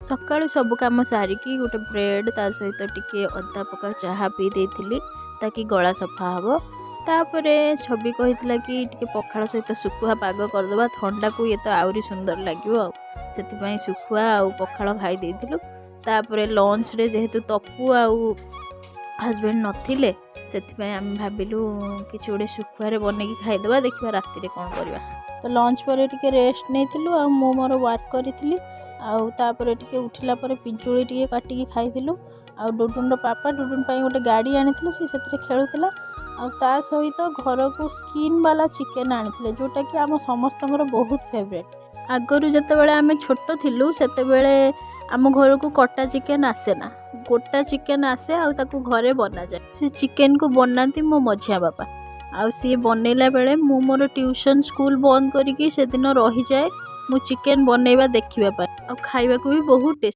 ସକାଳୁ ସବୁ କାମ ସାରିକି ଗୋଟେ ବ୍ରେଡ଼୍, ତା ସହିତ ଟିକେ ଅଦା ପକା ଚାହା ପିଇ ଦେଇଥିଲି, ତାକି ଗଳା ସଫା ହେବ। ତାପରେ ଛବି କହିଥିଲା କି ଟିକେ ପଖାଳ ସହିତ ଶୁଖୁଆ ପାଗ କରିଦେବା, ଥଣ୍ଡାକୁ ଇଏ ତ ଆହୁରି ସୁନ୍ଦର ଲାଗିବ। ଆଉ ସେଥିପାଇଁ ଶୁଖୁଆ ଆଉ ପଖାଳ ଖାଇ ଦେଇଥିଲୁ। ତାପରେ ଲଞ୍ଚରେ ଯେହେତୁ ତପୁ ଆଉ ହଜବେଣ୍ଡ ନଥିଲେ, ସେଥିପାଇଁ ଆମେ ଭାବିଲୁ କିଛି ଗୋଟେ ଶୁଖୁଆରେ ବନେଇକି ଖାଇଦେବା, ଦେଖିବା ରାତିରେ କ'ଣ କରିବା। ତ ଲଞ୍ଚ ପରେ ଟିକେ ରେଷ୍ଟ ନେଇଥିଲୁ ଆଉ ମୁଁ ମୋର ୱାର୍କ କରିଥିଲି। ଆଉ ତାପରେ ଟିକେ ଉଠିଲା ପରେ ପିଜୁଳି ଟିକେ କାଟିକି ଖାଇଥିଲୁ। ଆଉ ଡୁଡୁନର ପାପା ଡୁଡୁନ ପାଇଁ ଗୋଟେ ଗାଡ଼ି ଆଣିଥିଲେ, ସେ ସେଥିରେ ଖେଳୁଥିଲା। ଆଉ ତା ସହିତ ଘରକୁ ସ୍କିନ୍ ବାଲା ଚିକେନ୍ ଆଣିଥିଲେ, ଯେଉଁଟାକି ଆମ ସମସ୍ତଙ୍କର ବହୁତ ଫେଭରେଟ୍। ଆଗରୁ ଯେତେବେଳେ ଆମେ ଛୋଟ ଥିଲୁ, ସେତେବେଳେ ଆମ ଘରକୁ କଟା ଚିକେନ୍ ଆସେ ନା, ଗୋଟା ଚିକେନ୍ ଆସେ ଆଉ ତାକୁ ଘରେ ବନାଯାଏ। ସେ ଚିକେନ୍କୁ ବନାନ୍ତି ମୋ ମଝିଆ ବାପା। ଆଉ ସିଏ ବନେଇଲା ବେଳେ ମୁଁ ମୋର ଟ୍ୟୁସନ୍, ସ୍କୁଲ ବନ୍ଦ କରିକି ସେଦିନ ରହିଯାଏ ମୁଁ ଚିକେନ୍ ବନେଇବା ଦେଖିବା ପାଇଁ। ଆଉ ଖାଇବାକୁ ବି ବହୁତ ଟେଷ୍ଟ।